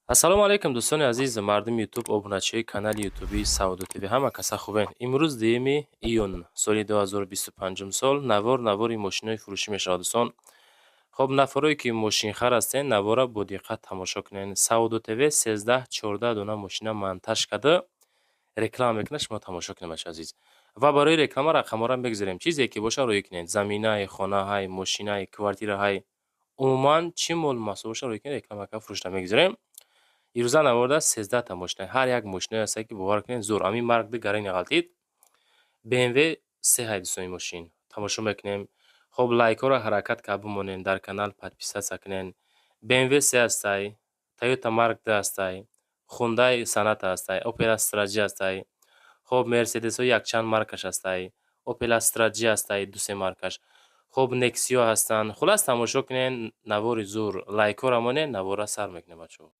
Ассалому алайкум, дӯстони азиз, мардуми Ютуб, обуначиҳои канали ютубии Савдо ТВ. Ҳама каса хубен? Имрӯз 2 июн соли 2025 сол. Навор навори мошинои фурӯшӣ мешавад, дӯстон. Хоб, нафарое ки мошинхар ҳастен, навора бо диққат тамошо кунед. Савдо ТВ 13-14 дона мошина монтаж карда реклама мекунад, шумо тамошо кунед, бачаи азиз. Ва барои реклама рақамҳоро мегузорем. Чизе ки боша, рӯй кунед: заминай, хонаҳай, мошинай, квартираҳай, умуман чӣ мол маҳсул боша, рӯй кунед, реклама карда фурӯшта мегузорем. Ирӯза наворда 13та мошина. Ҳар як мошинае ҳаста, ки бовар кунед, зур. Ҳамин Марк ду гарани ғалтид, БМВ се ҳай. Дӯстони, мошин тамошо мекунем. Хоб, лайкҳоро ҳаракат кард бимонед, дар канал подписаться кунед. БМВ се ҳастай, Тойота Марк ду ҳастай, Хундай Соната ҳастай, Опел Астра Ҷ ҳастай. Хоб, Мерседесҳо якчанд маркаш ҳастай, Опел Астра Ҷ ҳастай, дусе маркаш. Хоб, Нексиё ҳастанд. Хуллас, тамошо кунед, навори зур. Лайкҳоро монед, навора сар мекунем, бачаҳо.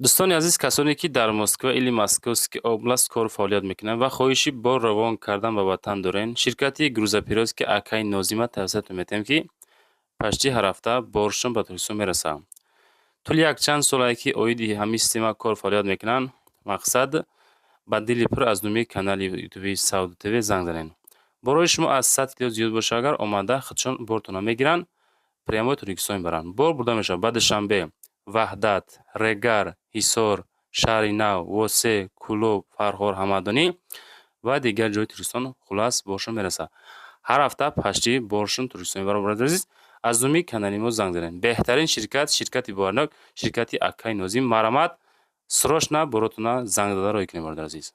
Дӯстони азиз, касоне ки дар Москва или Московский область кору фаъолият мекунанд ва хоҳиши бор равон кардан ба ватан дорен, ширкати грузоперевозки акаи Нозима тавсиятон метиҳем, ки почти ҳар ҳафта боршон ба Тоҷикистон мерасад. Тӯли якчанд солае ки оиди ҳамин система кору фаъолият мекунанд. Мақсад, ба дили пур аз номи канали ютубии Савдо ТВ занг занед. Борои шумо аз 100 кило зиёд бошад агар, омада худшон бортонро мегиранд, прямой Тоҷикистон мебаранд. Бор бурда мешавад ба Душанбе, Ваҳдат, Регар, Ҳисор, Шаҳри Нав, Восе, Кӯлоб, Фархор, Ҳамадонӣ ва дигар ҷойи Тоҷикистон. Хуллас, боршон мерасад. Ҳар ҳафта почти боршон Тоҷикистон мебаранд. Бародари азиз, аз номи канали мо занг занед. Беҳтарин ширкат, ширкати боварнок, ширкати акаи Нозим. Марҳамат, срочно боротона занг зада роҳӣ кунед, бародари азиз.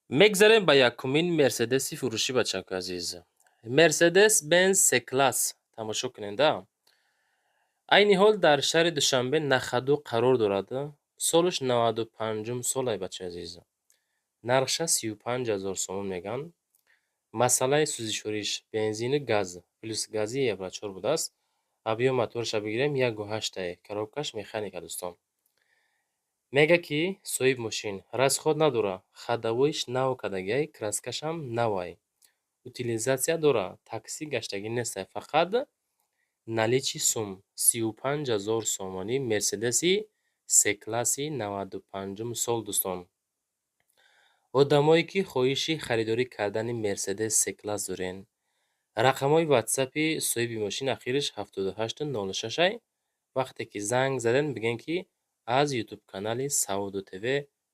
Мегзарем ба якумин Мерседеси фурӯшӣ, бачаҳои азиз. Мерседес Бенз С класс тамошо кунед. Айни ҳол дар шаҳри Душанбе на ходу қарор дорад. Солаш 95-ум солай, бачаи азиз. Нархша 35 000 сомон мегӯянд. Масъалаи сӯзишвориш бензину газ плюс гази евро чор будааст. Объём моторша бигирем, 1,8-ае, коробкаш механика, дӯстон. Мегӯяд, ки соҳиби мошин расход надорад, ходовойш нав кардагиай, краскашам навай. Утилизация дорад, такси гаштагӣ нестай, фақат наличный сум 35 000 сомонӣ. Мерседеси С-класси 95-ум сол, дӯстон. Одамое ки хоҳиши харидорӣ кардани Мерседес С-класс дорен, рақамҳои ватсапи соҳиби мошин ахираш 7806-ай. Вақте ки занг задем, бигӯем, ки аз ютуб-канали Савдо ТВ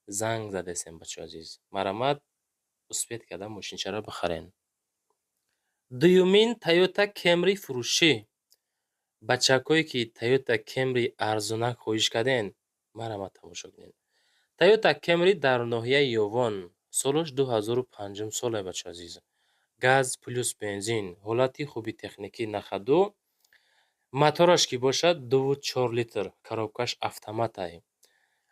занг задесем, бачаҳои азиз. Марҳамат, успеть карда мошинчаро бихарен. Дуюмин Тойота Кемри фурӯшӣ. Бачакое ки Тойота Кемри арзонак хоҳиш карден, марҳамат, тамошо кунед. Тойота Кемри дар ноҳияи Ёвон, солаш 2005-ум соле, бачаҳои азиз. Газ плюс бензин, ҳолати хуби техникӣ, на ходу. Мотораш ки бошад, 2,4 литр, коробкаш автоматай.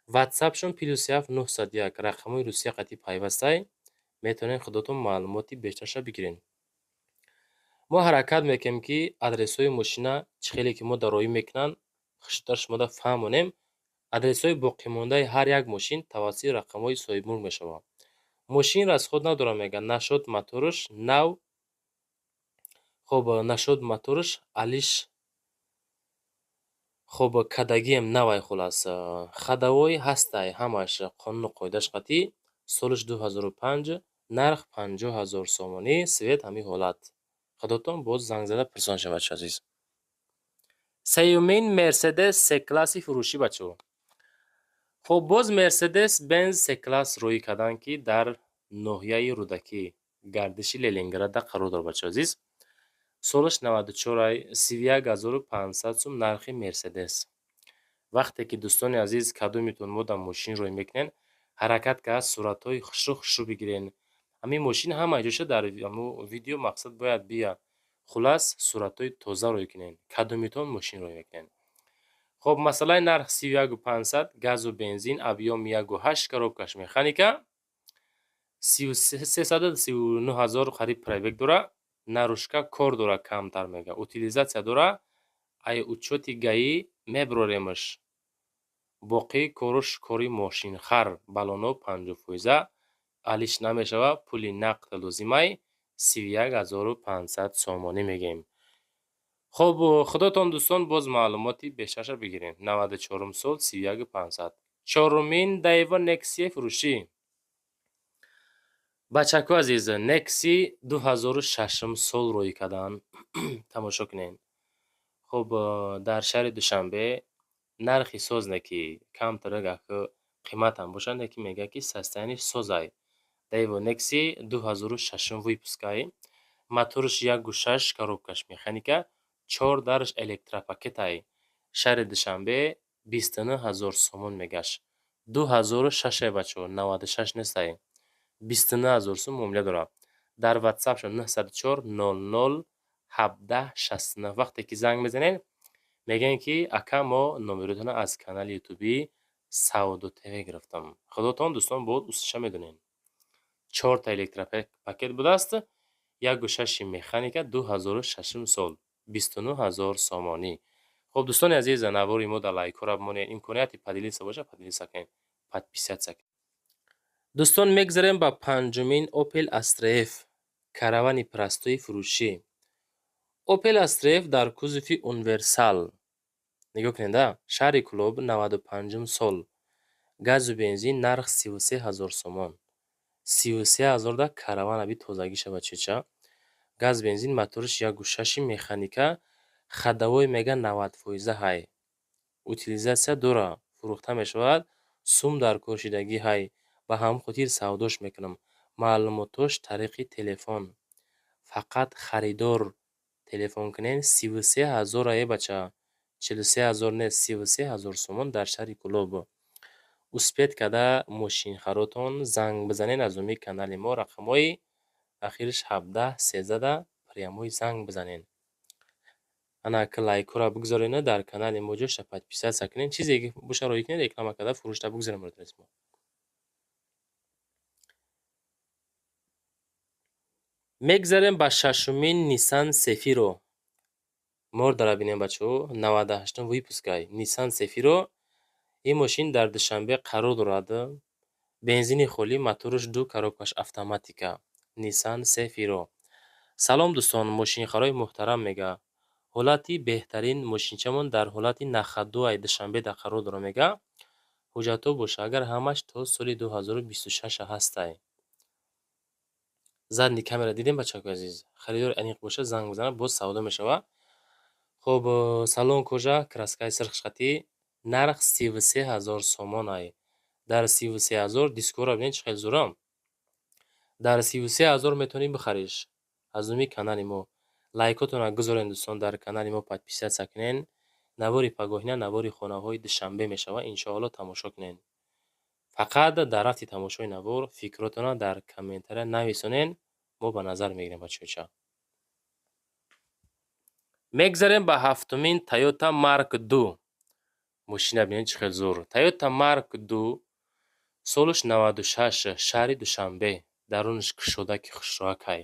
Ватсапшон +7 901, рақамҳои Русия қатъи пайвастай. Метавонед худотон маълумоти бештарша бигиред. Мо ҳаракат мекунем, ки адресҳои мошина чӣ хеле ки мо дароӣ мекунанд, хуштар шумода фаҳмонем. Адресҳои боқимондаи ҳар як мошин тавассути рақамҳои соҳибмулк мешавад. Мошин расход надорад, мегӯяд, нашод мотораш нав. Хоб, нашод мотораш алиш, хоб, кадагиам навай. Хулас, ходовой ҳастай, ҳамаш қонуну қоидааш қатъӣ. Солаш 2005, нарх 50 000 сомонӣ. Свет ҳамин ҳолат. Худотон боз занг зада пурсон шавед, бачаҳои азиз. Сеюмин Мерседес С-класси фурӯшӣ, бачаҳо. Хуб, боз Мерседес Бенз С-класс рӯй карданд, ки дар ноҳияи Рӯдакӣ, гардиши Ленинграда қарор дорад, бачаҳои азиз. Солаш 94-ай, 31 500 сум нархи Мерседес. Вақте ки, дӯстони азиз, кадомитон мода мошин рӯй мекунед, ҳаракат кард суратҳои хушрӯ хушрӯ бигирен. Ҳамин мошин ҳама ҷоша дар видео, мақсад, бояд бияд. Хуллас, суратҳои тоза рӯй кунед, кадомитон мошин рӯй мекунед. Хоб, масъалаи нарх 31 500, газу бензин, объём 1,8, коробкаш механика, 339 000 қариб пробег дорад, наружка кор дорад камтар, мега, утилизация дорад, ай учёти ГАИ мебароремаш. Боқӣ коруш кори мошинхар, баллоно 50 фоиза, алиш намешавад, пули нақд лозимай, 31 500 сомонӣ мегӯем. Хуб, худотон, дӯстон, боз маълумоти бештарша бигирем. 94-ум сол, 31 500. Чорумин Дэйва Нексия фурӯшӣ. Бачаку азиз, Некси 2006 сол рӯй кардан, тамошо кунед. Хуб, дар шаҳри Душанбе нархи соз не ки камтарак қиматам бошад, не ки мегӯяд, ки состояние ш созай. Дэйва Некси 2006 выпуск ай, моторш 1,6, коробка ш механика, чор дарш электропакет ай. Шаҳри Душанбе, 29 000 сомон мегашт. 2006-е, бачаҳо, 96 нестай. 29 000 сум муомила дорад. Дар ватсапшон 904 00 17 69. Вақте ки занг мезанед, мегӯянд, ки ака, мо номеротонро аз канали ютубии Савдо ТВ гирифтам. Худотон, дӯстон, боз усиша медонед. Чорта электропакет будааст, 1,6 механика, 2006 сол, 29 000 сомонӣ. Хуб, дӯстони азиз, навори мо дар лайкҳоро бимонед. Имконияти поделиться боша, поделиться кунед, подписаться кунед. Дӯстон, мегзарем ба панҷумин Опел Астра Ф, каравани простой фурӯшӣ. Опел Астра Ф дар кузови универсал, нигоҳ кунед, а шаҳри Кӯлоб, 95-ум сол, газу бензин, нарх 33 000 сомон. 33 000 да караван аби тозагиша, бачача. Газ, бензин, моторш 1,6 механика, ходовой мега 90 фоиза ҳай, утилизация дора, фурӯхта мешавад. Сум дар коршидагӣ ҳай, ба ҳамон хотир савдош мекунам. Маълумотош тариқи телефон, фақат харидор телефон кунед. 33 000 ае, бача, 43 000 не, 33 000 сомон дар шаҳри Кӯлоб. Успеть карда, мошинхаротон занг бизанед аз номи канали мо, рақамҳои ахириш 17 13-да прямой занг бизанед. Ана ки лайкҳоро бигзоред, дар канали мо ҷошта подписаться кунед. Чизе ки боша, роӣ кунед, реклама карда, фурӯшта бигзорем мо. Мегзарем ба шашумин Ниссан Сефиро. Мордара бинем, бачаҳо, 98-ум выпуск ай Ниссан Сефиро. Ин мошин дар Душанбе қарор дорад. Бензини холӣ, мотораш ду, коробка ш автоматика. Ниссан Сефиро. Салом, дӯстон, мошинхарои муҳтарам, мега. Ҳолати беҳтарин, мошинчамон дар ҳолати на ходу ай, Душанбеда қарор дорад, мега. Ҳуҷҷатҳо боша, агар ҳамаш то соли 2026 ҳастай. Задний камера дидем, бачаҳои азиз. Харидори аниқ боша, занг бизанад, боз савдо мешавад. Хуб, салон кожа, краска и сирхшқатӣ, нарх 33 000 сомон ай. Дар 33 000 дискҳоро бинед, чӣ хел зӯрам. Дар 33 000 метавонӣ бихариш аз номи канали мо. Лайкотонро гузоред, дӯстон, дар канали мо подписаться кунед. Навори пагоҳина навори хонаҳои Душанбе мешавад, иншоалло, тамошо кунед. Фақат дар рафти тамошои навор фикротонро дар комментария нависонед, мо ба назар мегирем, бачаҳоча. Мегзарем ба ҳафтумин Тойота Марк ду. Мошина бинед, чӣ хел зӯр. Тойота Марк ду, солаш 96, шаҳри Душанбе, дарунаш кушода, ки хушроакай.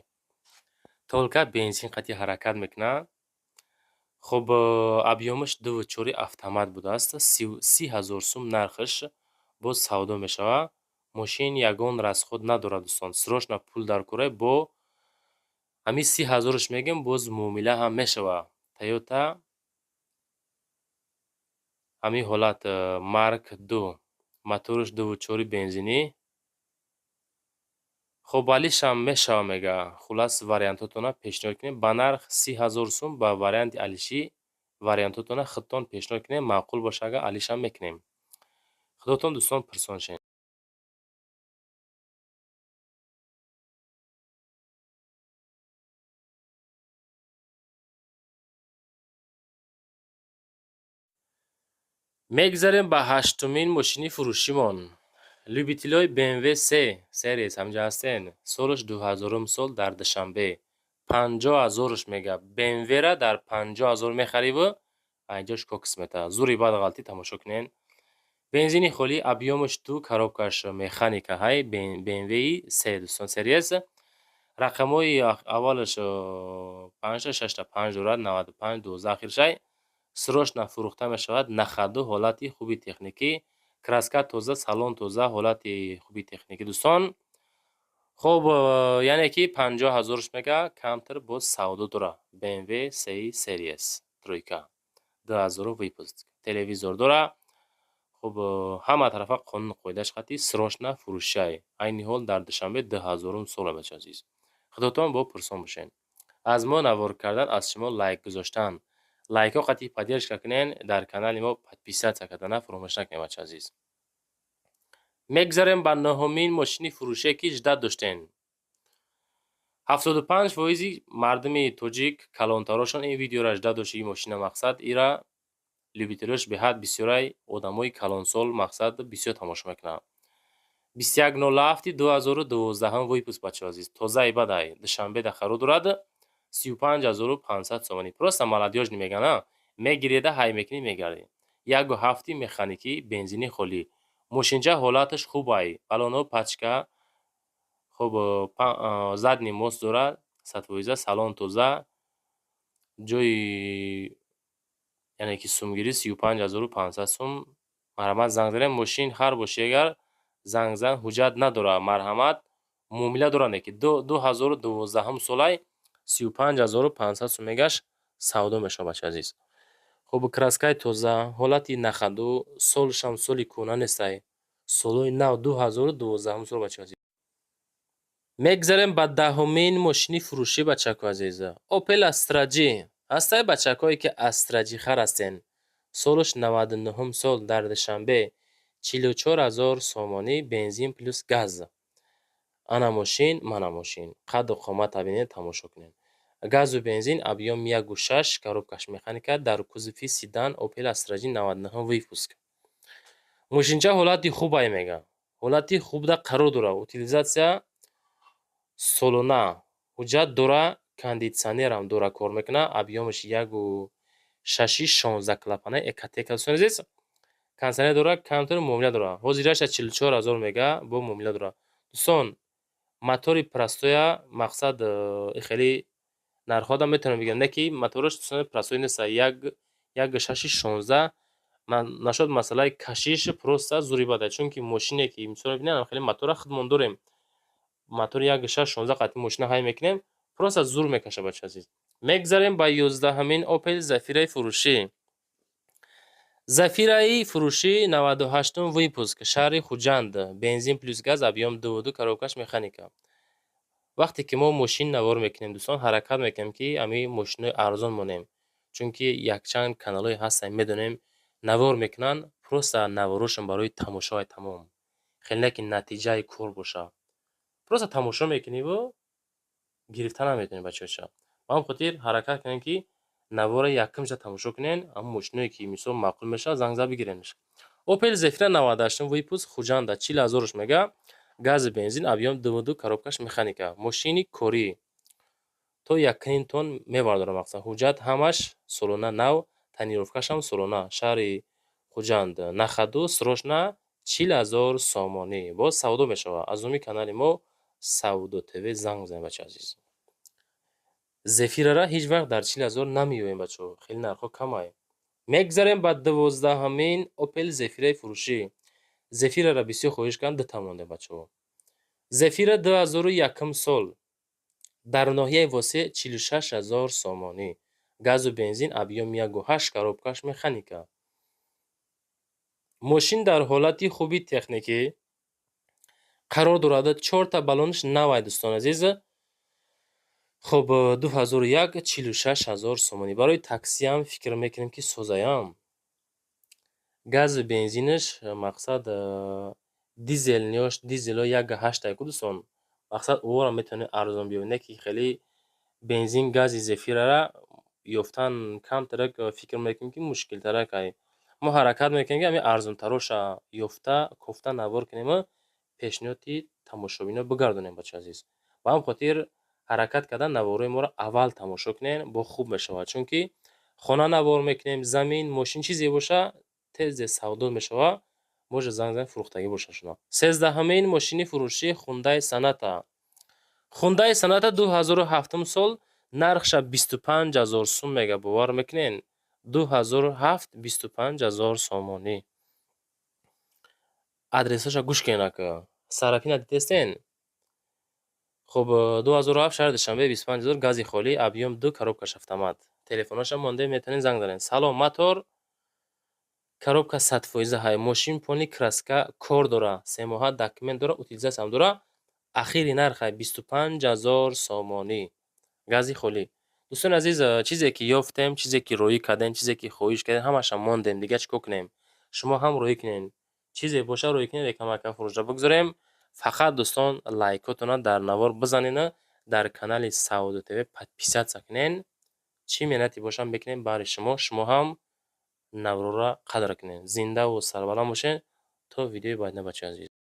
Только бензин қати ҳаракат мекунад. Хуб, объём аш 2,4, автомат будааст. 30 000 сум нархаш, боз савдо мешавад. Мошин ягон расход надорад, дӯстон. Срочно пул дар кора, бо ҳамин 30 000-аш мегӯем, боз муомила ҳам мешавад. Тойота ҳамин ҳолат Марк ду, мотораш 2,4 бензинӣ. Хуб, алишам мешава, мега. Хуллас, вариантотонро пешниҳод кунед. Ба нарх 30 000 сум, ба варианти алишӣ вариантотонро худтон пешниҳод кунед. Маъқул боша, агар алишам мекунем. Худотон, дӯстон, пурсон шавед. Мегзарем ба ҳаштумин мошини фурӯшимон. Любитель ои BMW се Series ҳамҷа ҳастен. Солаш 2000-ум сол, дар Душанбе. 50 000-ш мега. BMW-ра дар 50 000 мехариву айҷош кокс метавад. Зури баъд ғалтӣ, тамошо кунед. Бензини холӣ, объём аш ду, коробка ш механика ҳай, BMW се, дӯстон, Series. Рақамҳои аввалаш панҷта, шашта, панҷ дорад, 95 12 ахиршай. Срочно фурӯхта мешавад, на ходу, ҳолати хуби техникӣ, краска тоза, салон тоза, ҳолати хуби техникӣ, дӯстон. Хуб, яъне ки 50 000-ш мега, камтар боз савдо дора. BMW 3 Series тройка, 2000 выпуск, телевизор дора. Хуб, ҳама тарафа қонуну қоидааш қатъи срочно фурӯшай. Айни ҳол дар Душанбе, 2000-ум сола. Бача азиз, худотон бо пурсон бошед. Аз мо навор кардан, аз шумо лайк гузоштан, лайкҳо қатъи поддержка кунен, дар канали мо подписаться кардана фаромӯш накунед, бача азиз. Мегзарем ба нуҳумин мошини фурӯшие, ки ждать доштен. 75 фоизи мардуми тоҷик, калонтарошон, ин видеоро ждать дошт. Ин мошина, мақсад, ира любителёш беҳад бисёрай, одамои калонсол, мақсад, бисёр тамошо мекунанд. 2107 2012-ум выпуск, бачаҳо азиз, тозаи бадай, Душанбеда қарор дорад. 35 500 сомонӣ. Просто молодёжный меган, а мегиреда, ҳай мекунӣ, мегардӣ. 1,7 механикӣ, бензини холӣ. Мошинча ҳолаташ хубай, баллонҳо пачка. Хуб, задний мост дорад, 100%, салон тоза, ҷои, яъне ки сумгирӣ 35 500 сум. Марҳамат, занг занед. Мошин ҳар боши, агар занг зан, ҳуҷҷат надорад, марҳамат, муомила дорад, не ки 2012-ум солай, 35 500 сум мегашт, савдо мешавад, бачаи азиз. Хуб, краскаи тоза, ҳолати на ходу, солшам соли кӯҳна нестай, солҳои нав, 2012-ум сол, бачаи азиз. Мегзарем ба 10-умин мошини фурӯшӣ, бачако азиз. Опел Астра Ҷи ҳастай, бачакое ки Астра Ҷи хар ҳастен. Солаш 99-ум сол, дар Душанбе, 44 000 сомонӣ, бензин плюс газ. Ана мошин, мана мошин, қадду қомата бинед, тамошо кунед. Газу бензин, объём 1,6, коробкаш механика, дар кузови седан. Опел Астра Ҷи, 99-ум выпуск. Мошинча ҳолати хубай мега, ҳолати хубда қарор дорад, утилизация солона, ҳуҷҷат дора, кондитсионерам дора, кор мекунад. Объёмаш 1,6-и, 16 клапана, Ecotec. Дӯстони азиз, кондитсионер дора, камтар муомила дорад. Ҳозираша 44 000 мега, бо муомила дорад. Дӯстон, мотори простоя, мақсад, хеле нархҳода метавонем бигӯем, не ки мотораш, дӯстони, простой нест, 1,6-и 16 нашуд. Масъалаи кашиш просто зури бада, чунки мошине ки мисол мебинем, хеле мотора худмон дорем, мотори 1,6 16 қатъи мошина ҳай мекунем, просто зур мекаша, бача азиз. Мегзарем ба 11-ҳамин Опел Зафираи фурӯшӣ. Зафираи фурӯшӣ, 98-ум выпуск, шаҳри Хуҷанд, бензин плюс газ, объём 2,2, коробкаш механика. Вақте ки мо мошин навор мекунем, дӯстон, ҳаракат мекунем, ки ҳамин мошинои арзон монем, чунки якчанд каналҳое ҳастанд, медонем, навор мекунанд, просто наворошон барои тамошои тамом, хеле не ки натиҷаи кор бошад. Просто тамошо мекуниву гирифта наметавонӣ, бачаҳоча. Ба ҳамин хотир ҳаракат кунем, ки навора якумша тамошо кунен, ҳамон мошиное ки мисол маъқул мешавад, занг зад, бигиренаш. Опел Зефира, 98-ум выпуск, Хуҷанда, 40 000-ш мега, гази бензин, объём 2,2, коробкаш механика. Мошини корӣ, то 1,5 тонн мебардорад, мақсад, ҳуҷҷат ҳамаш солона нав, тонировкашам солона. Шаҳри Хуҷанд, на ходу, срочно, 40 000 сомонӣ, боз савдо мешавад. Аз номи канали мо Савдо ТВ занг бизанед, бачаи азиз. Зефирара ҳеҷ вақт дар 40 000 намеёбем, бачаҳо, хеле нархҳо камай. Мегзарем ба 12-ҳамин Опел Зефираи фурӯшӣ. Зефирара бисёр хоҳиш кардам, дута мондем, бачаҳо. Зефира, 2001-ум сол, дар ноҳияи Восеъ, 46 000 сомонӣ, газу бензин, объём 1,8, коробкаш механика. Мошин дар ҳолати хуби техникӣ қарор дорад, чорта баллонаш навай, дӯстони азиз. Хуб, 2001, 46 000 сомонӣ. Барои таксиам фикр мекунем, ки созаям. Газу бензинаш, мақсад, дизелниёш, дизелҳо 1,8-ай ку, дӯстон, мақсад, ӯро метавонед арзон биёбед, не ки хеле бензин гази Зефирара ёфтан камтарак, фикр мекунем, ки мушкилтарак ай. Мо ҳаракат мекунем, ки ҳамин арзонтароша ёфта, кофта, навор кунему пешниҳоди тамошобинон бигардонем, бачаи азиз. Ба ҳамин хотир ҳаракат карда наворҳои моро аввал тамошо кунед, бо хуб мешавад, чунки хона навор мекунем, замин, мошин, чизе боша, тез тез савдо мешавад. Може, занг занед, фурӯхтагӣ бошад шумо. 13-ҳамин мошини фурӯшӣ Хундай Соната. Хундай Соната, 2007-ум сол, нархша 25 000 сум мега, бовар мекунед? 2007, 25 000 сомонӣ. Адресҳоша гӯш кунед, ака. Сарафина дидестен? Хуб, 2007, шаҳри Душанбе, 25 000, гази холӣ, объём ду, коробкаш автомат. Телефонашам монда, метавонед занг занед. Салом, мотор, коробка 100%-а ҳай, мошин полный краска, кор дора, 3 моҳа документ дора, утилизатсиям дора. Ахири нархай 25 000 сомонӣ, гази холӣ. Дӯстони азиз, чизе ки ёфтем, чизе ки роӣ кардем, чизе ки хоҳиш кардем, ҳамаша мондем. Дигар чӣ кор кунем? Шумо ҳам роӣ кунед, чизе боша, роӣ кунед, реклама фурӯшда бигзорем. Фақат, дӯстон, лайкотона дар навор бизанена, дар канали Савдо ТВ подписаться кунен. Чӣ меҳнате бошам, мекунем баҳри шумо. Шумо ҳам наворро қадр кунед. Зиндаву сарбаланд бошед. То видеои баъдина, бачаи азиз.